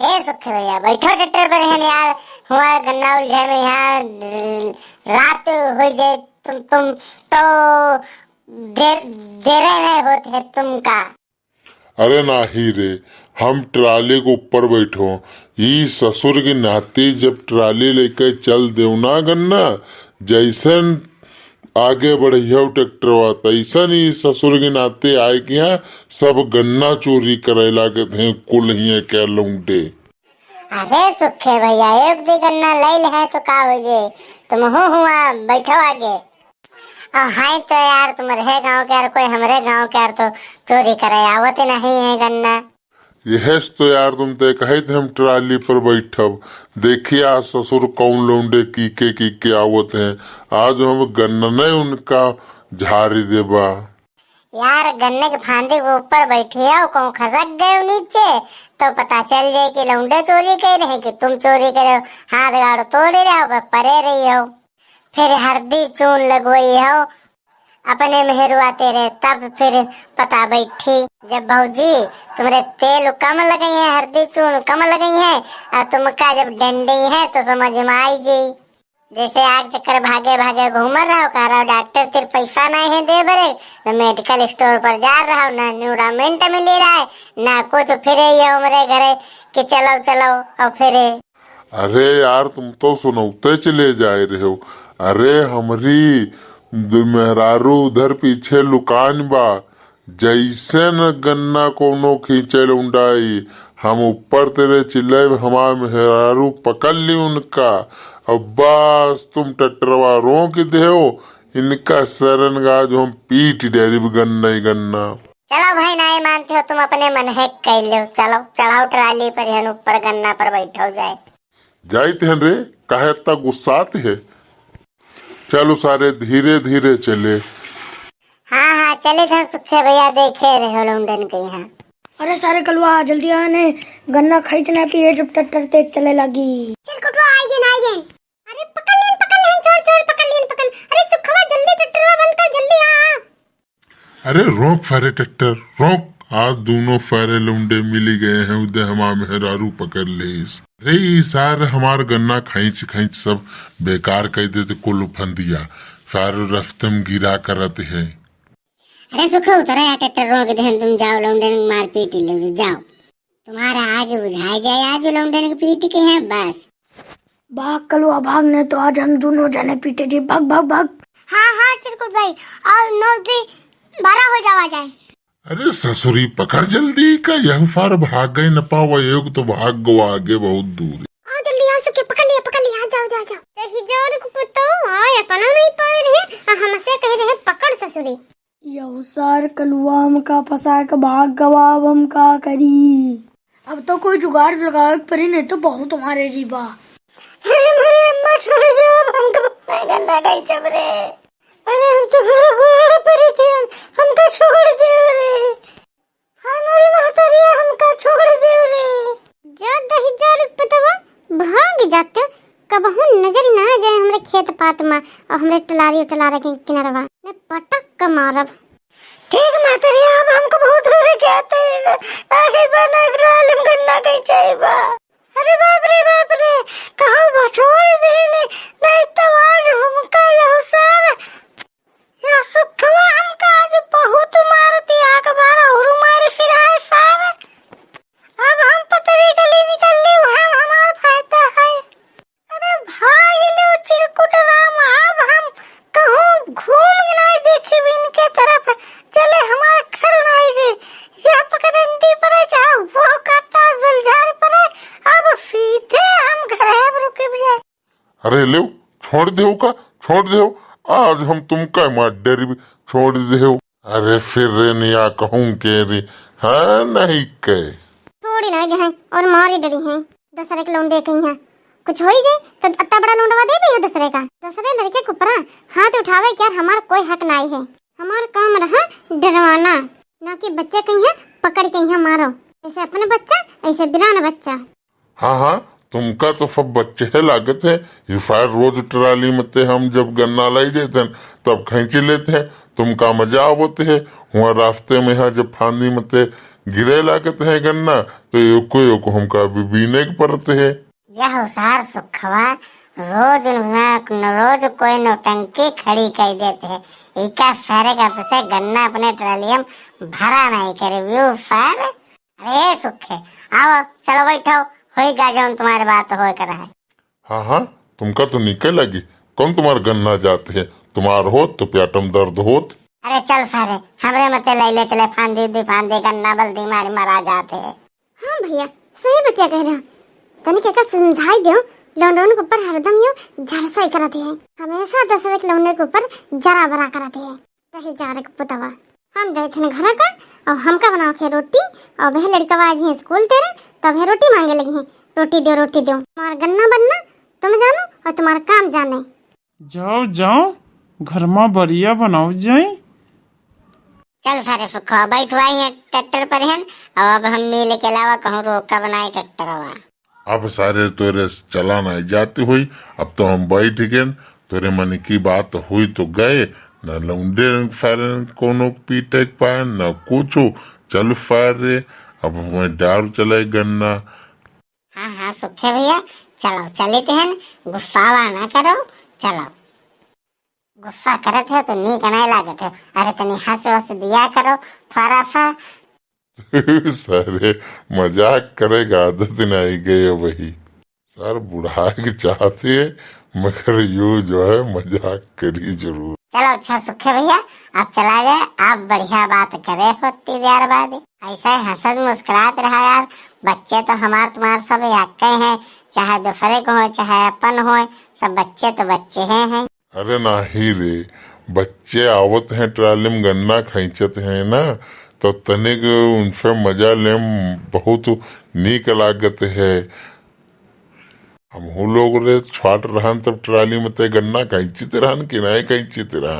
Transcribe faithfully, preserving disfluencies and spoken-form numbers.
हे सुखे भैया, बैठो ट्रैक्टर पर है यार, हुआ गन्ना उलझे में यहाँ रात हो जाए, तुम तुम तो देर देरे नहीं होते है तुमका। अरे नाही रे, हम ट्राली के ऊपर बैठो, ई ससुर की नाती जब ट्राली लेके चल देव ना गन्ना, जैसन आगे बढ़िया ट्रैक्टरवा, तैसन ही ससुर के नाते आए के यहाँ सब गन्ना चोरी करे लागत हैं कुल हियाँ के लौंडे। अरे सुखे भैया, एक दी गन्ना ले ले है तो का हो जे, तुम हो हुआ बैठो आगे। और हाय तो यार, तुम रहे गाँव के यार, कोई हमरे गाँव के यार तो चोरी करे आवत नहीं है गन्ना। यहेस तो यार तुम ते कहे थे हम ट्राली पर बैठब। देखिए आज ससुर कौन लौंडे की के की के आवत हैं। आज हम गन्नने उनका झारी देबा। यार गन्ने के फांदी के ऊपर बैठी हो, कहूँ खसक गए नीचे तो पता चल जाए कि लौंडे चोरी कर रहे कि तुम चोरी करे हो। हाथ गाड़ तोड़ रहे हो, परे रही हो। फिर हरदी चून लगवई हो अपने मेहरुआ तेरे, तब फिर पता बैठी। जब भौजी तुमरे तेल कम लगई है, हरदी चून कम लगई है, और तुमका जब डंडी है तो समझ में आई जी। जैसे आग चक्कर भागे भागे घूमर रहो, कह रहो डॉक्टर तिर पैसा नहीं है दे बरे, तो मेडिकल स्टोर पर जा रहो, ना न्यूरामेंट मिली रहा है, ना कुछ। फिर ये हमरे घरे कि चलो चलो, और फिर अरे यार, तुम तो सुनौते चले जाए रहे हो। अरे, हमरी द-, मेहरारू उधर पीछे लुकान बा, जैसे न गन्ना कोनो खींचे लौंडाई, हम ऊपर तेरे चिल्लाए, हमार मेहरारू पकड़ ली उनका। अब बस तुम ट्रैक्टरवा रोक देहो, इनका सरन गाज हम पीट डेरिब गन्ना ही गन्ना। चलो भाई, नहीं मानते हो तुम, अपने मन है कह लो। चलो, चढ़ाओ ट्राली पर, हन ऊपर गन्ना पर बैठो जाए। जाइत हन रे, काहे इतना गुस्सात है? चलो सारे, धीरे धीरे चले। हाँ हाँ, चले थे सुखे भैया, देखे रहे हो लौंडन के यहाँ। अरे सारे कलुआ, जल्दी आ ने, गन्ना खाइत ना पिए, जब ट्रैक्टर तेज चले लागी। चिरकुटवा, आइगेन, आइगेन। अरे पकड़ लेन, पकड़ लेन, छोड़, छोड़, पकड़ लेन, पकड़। अरे सुखवा, जल्दी ट्रैक्टरवा बंद कर, जल्दी आ, आ। अरे रोक फारे ट्रैक्टर, रोक। आज दोनों फारे लौंडे मिली गए हैं, उदे हमार मेहरारू पकड़ लेस। अरे ई सार हमार गन्ना खैंच खैंच सब बेकार कर देते कुल फंदिया। सारे रस्ते में गिरा करत है। अरे सुखो, उतरा यार, ट्रैक्टर रोक देहन, तुम जाओ लौंडन के मारपीट लो, जाओ। तुम्हारा आगे बुझाए जाए आज लौंडन के पीट के हैं बस। भाग कलुआ भाग, नहीं तो आज हम दोनों जने पीटे जी। भाग, भाग, भाग। हाँ, हाँ, चिरकुट भाई, और नौ दुई बारह हो जावा जाए। अरे ससुरी, पकड़ जल्दी का, यह फार भाग गए न पावा, एक तो भाग गवा आगे बहुत दूर। आ जल्दी, आ सुखे, पकड़ लिया, पकड़ लिया, आ जाओ, जाओ, जाओ। देखी जोर को पुतो, आय अपना नहीं पाए रहे, आ हमसे कह रहे पकड़ ससुरी। यहू सार कलुआ हमका फंसा के भाग गवा, अब हम का करी? अब तो कोई जुगाड़ लगावे के पड़ी, नहीं तो बहुत मारे जी बा। अरे मोरे अम्मा, छोड़ दे, अब हमका नहीं गन्ना गई सब रे। अरे हम तुम्हारा गोड़ पड़ी थे, हमका छोड़ दे रे। हाय मोरे महतरिया, हमका छोड़ दे रे। जो दही जोर पतवा भाग जाते, कबहू नजर ना आ जाए हमरे खेत पात में और हमरे टलारी टलारे के किनरवा। मैं पटक के मारब। ठीक महतरिया, अब हमको बहुत हो रहे क्या थे। आगे बना डाल, हम गन्ना कहीं चाहिए बा। अरे बाप रे, बाप रे, कहाँ बा छोड़ देने, नहीं तो आज हमका यह सारा या सुखवा हमका आज बहुत मारती, एक बार और मारे फिराए सारे। अब हम पतरी गली निकल ली, वहाँ हमार फायदा है। अरे भाग लो चिरकुट राम, अब हम कहूँ घूम के नहीं देखी इनके तरफ। चले हमारे घर नहीं जी, यह पकड़ंडी पड़े चाहे वो काटा गुलझार पड़े, अब सीधे हम घर अब रुके भी जाए। अरे लेव, छोड़ देव का, छोड़ देव, आज हम तुमका मार डरी, छोड़ देव। अरे फिर रे निया कहूँ के रे, हाँ नहीं के। छोड़ी ना गए हैं और मारी डरी हैं। दूसरे के लौंडे कहीं हैं, कुछ होई जे तो अत्ता बड़ा लौंडवा दे भी हो दूसरे का। दूसरे लड़के के ऊपरा हाथ उठावे के यार हमार कोई हक नाई है। हमार काम रहा डरवाना, ना कि बच्चे कहीं हैं पकड़ के यहाँ मारो। ऐसे अपने बच्चा, ऐसे बिरान बच्चा। हाँ, हाँ, तुमका तो सब बच्चे है लागत है। ये फायर रोज ट्राली मते हम जब गन्ना लाई जाते हैं, तब खींची लेते हैं। तुमका मजा आवत है। हुआ रास्ते में है जब फांदी मते गिरे लागत है गन्ना, तो एको एको हमका भी बीने के पड़त है। यह सार सुखवा रोज न, न रोज कोई नौटंकी खड़ी कर देते हैं। इका सारे का से गन्ना अपने ट्रालियम भरा नहीं करे, व्यू सार। अरे सुखे, आओ, चलो बैठो, होई गा जौन तुम्हारे बात होए कर है। हाँ, हाँ, तुमका तो निके लगी, कौन तुम्हार गन्ना जात है, तुम्हार होत तो प्याटम दर्द होत। अरे चल सारे, हमरे मते लैले चले फांदी उदी फांदी, गन्ना बल्दी मारी मरा जात है। हाँ भैया, सही बतिया कह रहा। तनिक एका समझाई दियो, लौंडवन के ऊपर हरदम यो झरसाई करत है। हमेशा दूसरे के लौंडे के ऊपर जरा बरा करत है। सही जा रे पुतवा, हम जाए थे घर का, और हमका बनाओ के रोटी, और वह लड़कवा आज ही स्कूल तेरे, तब है रोटी मांगे लगी है, "रोटी दो, रोटी दो।" तुम्हारा गन्ना बनना तुम जानो, और तुम्हारा काम जाने। जाओ, जाओ, घर मा बढ़िया बनाओ जाई। चल सारे सुखवा, बैठवाई है ट्रैक्टर पर हन, और अब हम मिले के अलावा कहूँ रोका बनाए ट्रैक्टरवा। अब सारे तोरे चला नाहीं जाती होई, अब तो हम बैठ गए, तोरे मन की बात हुई तो गए, न लौंडे सारे कोनो पीटे के पाए, न कुछ। चल सारे, अब हमें डार चले गन्ना। हाँ, हाँ, सुखे भैया, चलो, चलित हन, गुस्सावा ना करो, चलो। गुस्सा करत है तो नीक नहीं लागत है। अरे, तनी हंस वस दिया करो थोड़ा सा। सारे, मजाक करे का आदत नहीं गए वही। सर, बुढ़ाए के चाहते हैं, मगर यो जो है, मजाक करी जरूर। चलो, अच्छा सुखे भैया, आप चला जाए, आप बढ़िया बात करे होती देर बाद। ऐसा ही हंसत मुस्कुरात रहा यार, बच्चे तो हमार तुम्हार सब याके हैं, चाहे दूसरे को हो, चाहे अपन हो, सब बच्चे तो बच्चे हैं, हैं। अरे नाही रे, बच्चे आवत हैं ट्राली में गन्ना खींचत हैं ना, तो तनिक उनसे मजा लेम, बहुत नीक लागत है। हमहू लोग रे छोट रहन तब ट्राली में ते गन्ना खींचित रहन कि नहीं खींचित रहन।